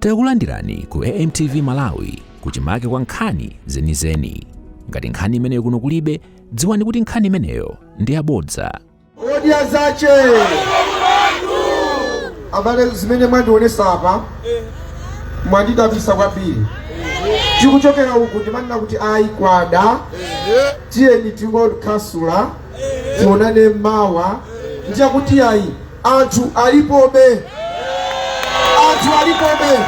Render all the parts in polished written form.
Takulandirani ku AMTV Malawi, kuchimake kwa nkhani zenizeni. Ngati nkhani imeneyo kuno kulibe, dziwani kuti nkhani imeneyo ndi yabodza. Odya zache abale, zimene mwandionesa apa mwandidabwisa kwambiri. Tikuchokera uku ndimanena kuti ayi, kwada, tiyeni tingokhasula, tionane mawa. Ndiyakuti ayi, anthu alipobe, anthu alipobe.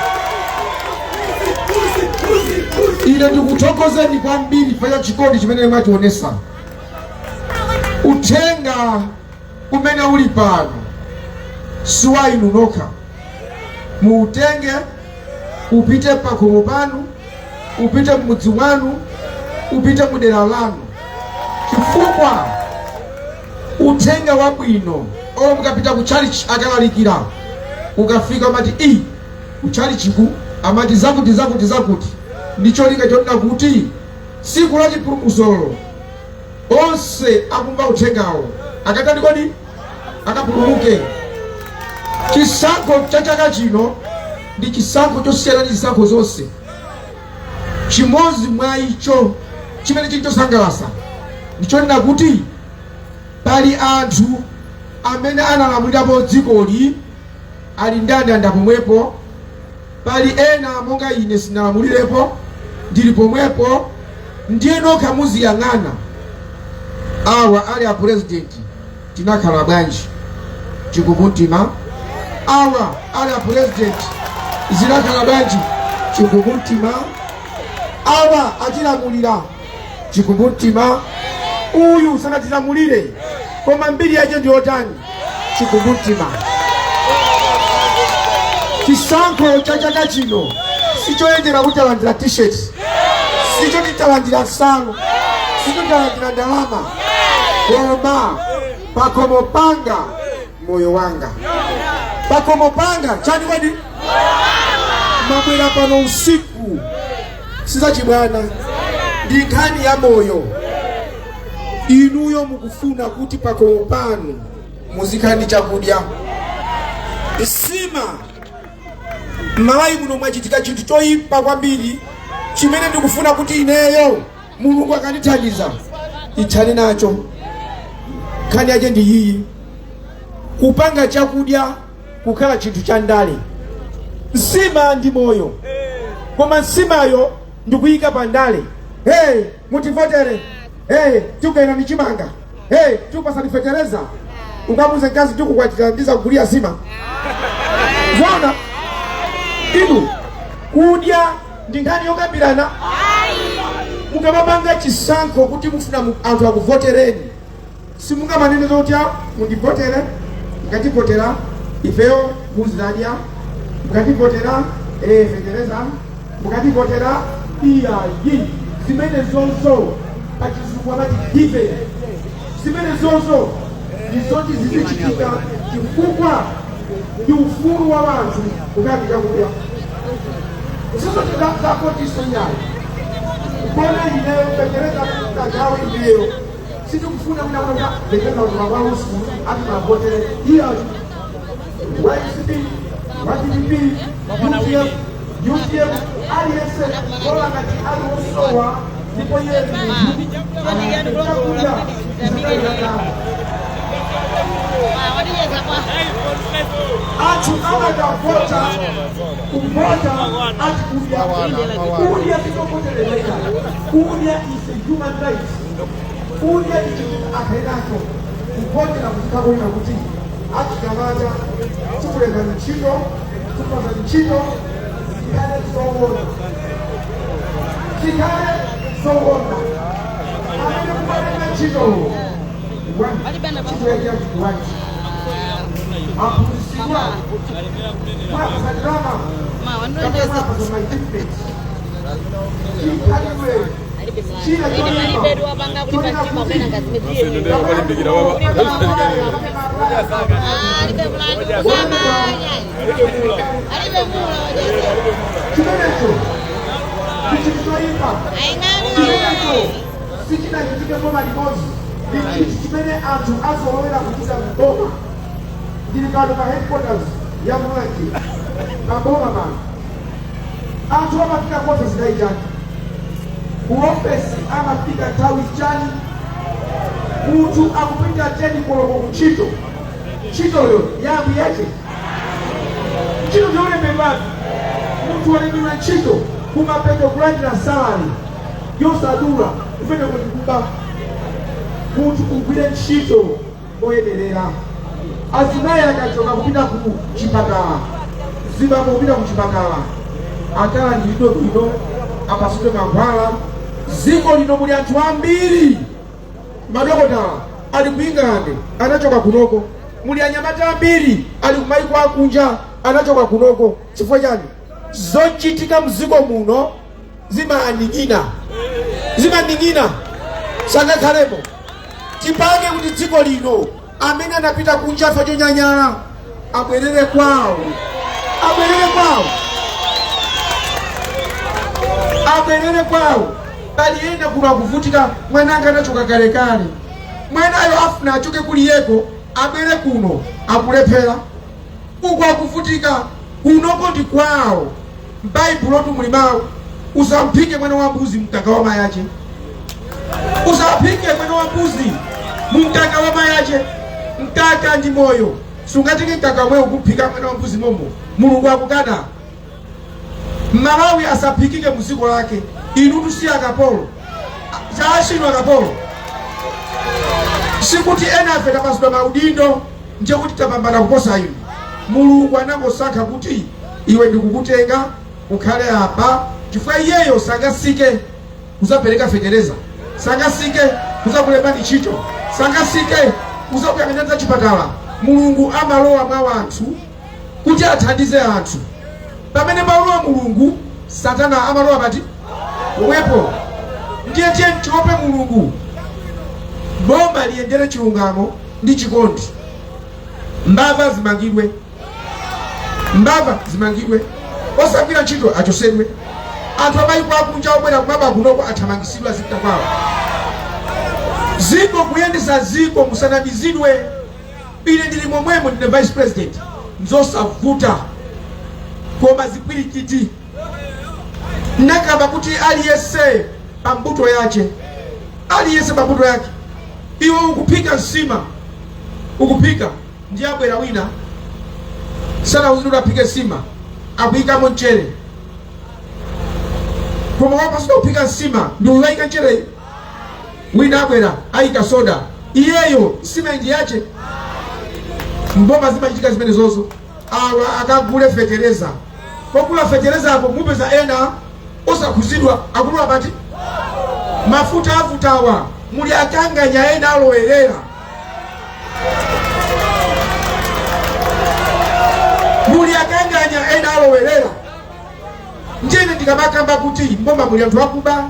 Ine ndikuthokozeni kwambiri pa chikondi chimene mwationesa. Uthenga umene uli pano si wa inu nokha. Muutenge, upite pakhomo panu, upite mmudzi mwanu, upite mudera lanu, chifukwa uthenga wabwino omwe mukapita ku chalichi akalalikira, ukafika umati, "I, ku chalichiku amati zakuti, zakuti, zakuti," ndi cholinga chonena kuti tsiku la chipulumutsolo onse akumva uthengawo akatani kodi? Akapulumuke. Chisankho cha chaka chino ndi chisankho chosiyana ndi zisankho zonse. Chimodzi mwa icho chimene chili chosangalatsa ndichonena kuti pali anthu amene analamulirapo dzikoli ali ndandanda pomwepo. Pali ena monga ine, sinalamulirepo, ndili pomwepo. Ndiye nokha muziyang'ana, awa ali a purezidenti tinakhala bwanji? Chikumbumtima. Awa ali a purezidenti zinakhala bwanji? Chikumbumtima. Awa atilamulira, chikumbumtima. Uyu sanatilamulire, koma mbiri yake ndi yotani? Chikumbumtima. Chisankho cha chaka chino sichoyendera kuti talandira T-shirt, sichoti talandira nsalu, sichoti talandira ndalama, koma pakhomo panga moyo wanga, pakhomo panga chani kodi? Mabwera pano usiku sizachibwana, ndi nkhani ya moyo. Inuyo mukufuna kuti pakhomo panu muzikhala ndi chakudya, nsima. M'Malawi muno mwachitika chinthu choyipa kwambiri chimene ndikufuna kuti ineyo, Mulungu akandithandiza, ithane nacho. Nkhani yake ndi iyi: kupanga chakudya kukhala chinthu cha ndale. Nsima ndi moyo, koma nsimayo ndikuyika pa ndale. "Hey, mutivotere, hey, tikuyenda ndi chimanga, hey, tikupasani fetereza." Ukamuze mkazi, "Tikukwatira, ndizakugulira nsima." Zona inu, kudya ndi nkhani yokambirana? Mukamapanga chisankho kuti mufuna anthu akuvotereni, simungamanene zoti, "Ah, mundivotere, mukativotera ifeyo muzidadya, mukativotera fetereza, mukativotera." Iyayi, zimene zonso pachizungu amati given. Zimene zonso ndizoti zizichitika chifukwa ndi ufulu wa wanthu kukhala chakudya. Sizoti zakotiso iyayi. Kona ineyo fetereza kagawe, ineyo sindikufuna kuna kuna fetereza kuti mabausi ati mavotere, iyayi. YCP, YDP, UTM, UTM, aliyense bola ngati ali wosowa ndipo iye ndi munthu, chakudya chisakayikakana. Anthu amakavota, kuvota ati kudya. Kudya sikovoterereka. Kudya is a human right. Kudya ndi chinthu akhale nacho. Kuvotera kuzikakonena kuti achinyamata tikulembani ntchito, tikupasani ntchito, zikhale zoona, zikhale zoona. Amene kumalemba ntchitowo, ntchito yake yakuwanji? Aphunzitsidwa, mwapasa ndalama kapena mwapasa ma equipment? Chikhalidwe china choyipa chonena kuti Walimbikira baba. Alibe mlandu kusamanya, alibe mula. Chimenecho ndi chinthu choyipa. Aing'ani. Chimenecho sichinachitike boma limodzi, ndi chinthu chimene anthu azolowera kuchita mboma. Ndili pano pa headquarters ya Mulanje, pa boma pano. Anthu amafika ku ofesi nthawi chani? Ku ofesi amafika nthawi chani? Munthu akupita 10 koloko kuntchito, ntchitoyo yambi yache, ntchito ndiolembedwatu. Munthu walembedwa ntchito, kumapeto kulandira salary yosadula, kumene kuti kuba. Munthu ugwire ntchito moyenerera. Azimayi akachoka kupita ku chipatala, zibambo kupita ku chipatala, akalandiridwe bwino, apasidwe mankhwala. Dziko lino muli anthu ambiri, madokotala ali ku England, anachoka kunoko. Muli anyamata ambiri ali kumayiko akunja, anachoka kunoko. Chifukwa chani? Zochitika mdziko muno zimaning'ina, zimaning'ina, sangakhalemo. Tipange kuti dziko lino amene anapita kunja fa chonyanyala abwerere kwawo, abwerere kwawo, abwerere kwawo. Pali ena kuno akuvutika, mwananga anachoka kalekale, mwanayo afuna achoke kuliyeko abwere kuno, akulephera. Uku akuvutika, kunoko ndi kwawo. M'Baibulotu muli mawu, usamphike mwana wa mbuzi mkaka wa mayache, usaphike mwana wa mbuzi mu mkaka wa mayache. Mkaka ndi moyo, sungatenge mkaka omwewo kuphika mwana wa mbuzi momo. Mulungu akukana. Malawi asaphikike mu dziko lake. Inutu si akapolo, chaasinu akapolo. Sikuti ena afe tapasidwa maudindo ndiye kuti tapambana kuposa inu. Mulungu anangosankha kuti iwe ndikukutenga ukhale apa, chifukwa iyeyo sangasike kuzapereka fetereza, sangasike kuzakulembani ntchito, sangasike kuzakuyang'anira za chipatala. Mulungu amalowa mwa wanthu kuti athandize anthu. Pamene palowa Mulungu, Satana amalowa pati pomwepo. Ndiye tiye tiope Mulungu, boma liyendere chilungamo ndi chikondi, mbava zimangidwe, mbava zimangidwe, osagwira ntchito achosedwe, anthu amayiko akunja obwera kumaba kunoko athamangisidwe azipita kwawo. Ziko kuyendesa ziko, musanamizidwe. Ine ndili momwemo, ndine vice president, nzosavuta, koma zipwirikiti. Ndakamba kuti aliyense pambuto yache, aliyense pambuto yake. Iwe ukuphika nsima, ukuphika, ndiye abwera wina sanauzidwe kuti aphike nsima, akuyikamo mchere, koma wapasida kuphika nsima ndi uyayika mchere. Wina abwera ayika soda, iyeyo nsima ndi yache. Mboma zimachitika zimene zozo. Awa akagule fetereza, pogula fetereza apo mupeza ena osakhuzidwa akulula pati mafuta avutawa, muli akanganya ena alowerera, muli akanganya ena alowerera. Ndiyene ndikamakamba kuti mboma muli anthu akuba,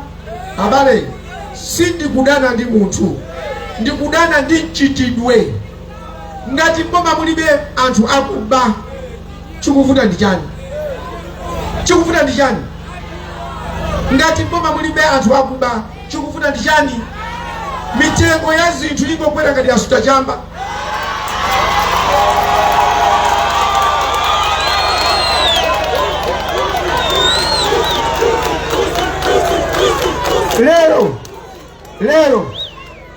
abale, sindikudana ndi munthu, ndikudana ndi mchitidwe. Ngati mboma mulibe anthu akuba, chikuvuta ndi chani? Chikuvuta ndi chani? Ngati mboma mulibe anthu akuba, chikuvuta ndi chani? Mitengo ya zinthu ingokwera ngati asuta chamba. Lero lero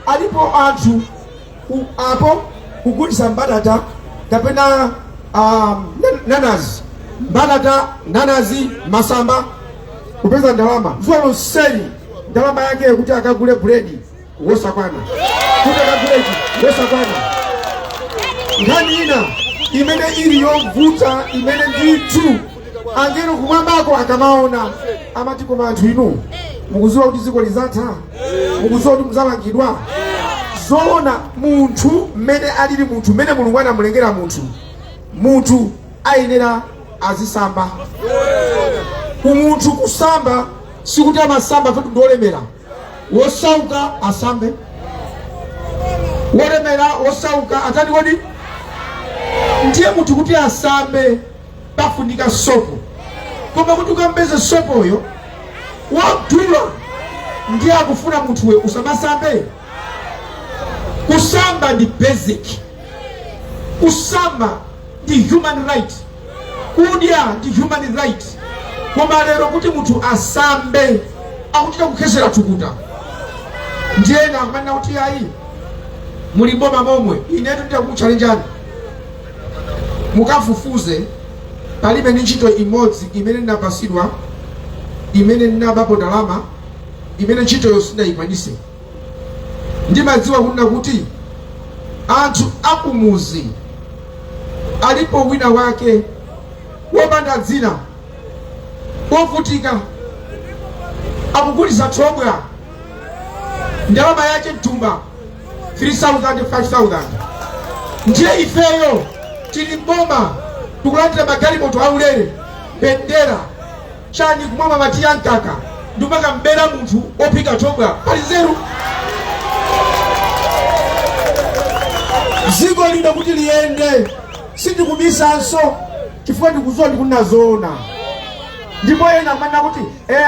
alipo anthu apo kugulisa mbatata kapena nanazi, mbatata, nanazi, masamba, kupeza ndalama zuwa lonseli, ndalama yake kuti akagule buledi wosakwana, kuti akagule ichi wosakwana. Nkhani ina imene ili yovuta, imene ndithu angelo kumwambako akamaona amati, koma anthu inu mukuziwa kuti dziko lizatha? Mukuziwa kuti muzalangidwa? Zoona, munthu mmene alili munthu, mmene Mulungu anamulengera munthu, munthu ayenera azisamba. Umunthu kusamba sikuti amasamba kuti ndiolemera, wosauka asambe, wolemera, wosauka atani kodi? Ndiye munthu kuti asambe pafunika sopo, koma kuti ukampeze sopoyo wodula, ndiye akufuna munthuwe usamasambe. Kusamba ndi basic, kusamba ndi human right, kudya ndi human right. Koma lero kuti munthu asambe akuchita kukhesera thukuta. Ndiyena akumanena kuti ayi, muli mboma momwe. Inetu nditakuchalenjani, mukafufuze, palibe ndi ntchito imodzi imene ndinapasidwa imene ndinabapo ndalama, imene ntchitoyo sindinayikwanise. Ndimadziwa kunena kuti anthu akumuzi alipo wina wake wopanda dzina, wovutika, akugulisa thobwa, ndalama yache mthumba 3000, 5000. Ndiye ifeyo tili mboma, tikulandira magalimoto aulere, mbendera, chani, kumwa matiya mkaka, ndimakambera munthu ophika thobwa? Pali nzeru? Dziko lino kuti liyende, sindikubisanso chifukwa ndikuzowa, ndikunena zoona. Ndipo ena amanena kuti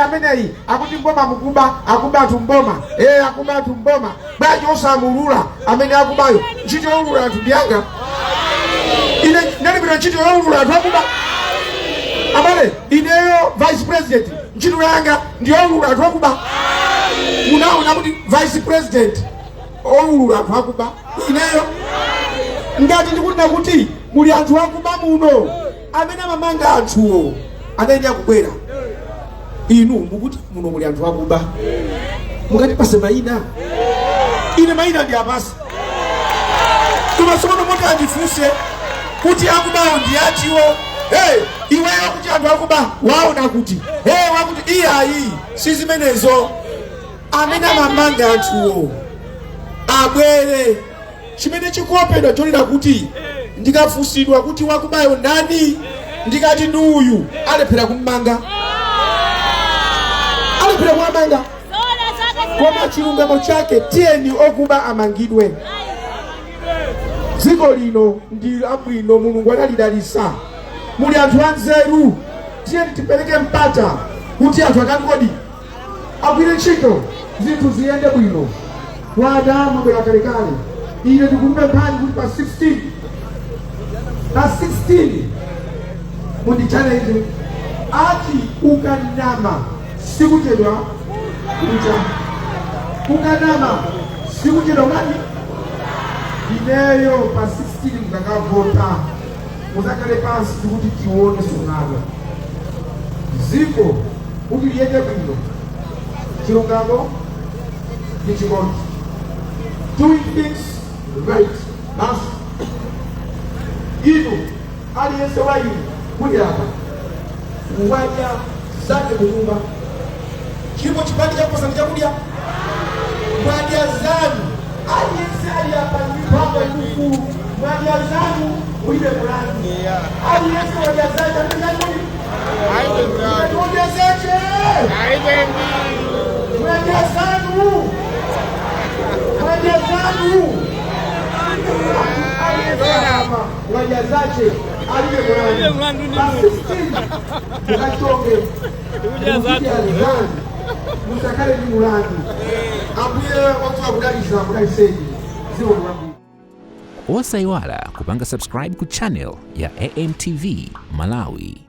ameneyi akuti mboma mukuba, akuba anthu mboma, akuba anthu mboma, bwanji osamulula amene akubayo? Ntchito youlula anthu ndiyanga? Ine ndalipira ntchito youlula anthu akuba? Abale, ineyo vice president, ntchito yanga ndiyoulula anthu akuba? Munaona kuti vice president oulula anthu akuba? Ineyo ngati ndikunena kuti muli anthu akuba muno, amene amamanga anthuwo anayenera kubwera. Inu mukuti muno muli anthu akuba, mukatipase mayina. Ine mayina ndi apasi, koma tsopano moti andifunse kuti akubawo ndi atiwo? Hey, iweyo kuti anthu akuba waona kuti hey, wakuti iyayi, si zimenezo. Amene amamanga anthuwo abwere. Chimene chikuopedwa chonena kuti ndikafunsidwa kuti wakubayo ndani, ndikati ndi uyu, alephera kummanga, alephera kuwamanga. Koma chilungamo chake, tiyeni okuba amangidwe. Dziko lino ndi abwino, Mulungu analidalisa, muli anthu anzeru. Tiyeni tipereke mpata kuti anthu atani kodi? Agwire ntchito, zinthu ziyende bwino. Wada mwabwera kalekale. Ine ndikukupemphani kuti pa 16, pa 16 mundichallenge. Ati ukanama sikuchedwa kucha, ukanama sikuchedwa kutani. Ineyo pa 16 mukakavota, muzakhale pansi tikuti tione sonano dziko kuti liyende bwino, chilungamo ndi chikondi, doing things right basi. Inu, aliyense wa inu kuli apa wadya zake kunyumba, chilipo chipande chakuposa ndi chakudya? Mwadya zanu. Aliyense ali apa ndi mphamvu ndi ufulu, mwadya zanu, mulibe mulandu. Aliyense wadya zake, amene wadya zake, mwadya zanu, mwadya zanu. Aliyense apa wadya zache, alibe mulandu. Pa 16 mukachonge zanu, musakhale ndi mulandu. Ambuye wakuwa kudalisa, kudaliseni. Ziko kwambiri. Osayiwala kupanga subscribe ku channel ya AMTV Malawi.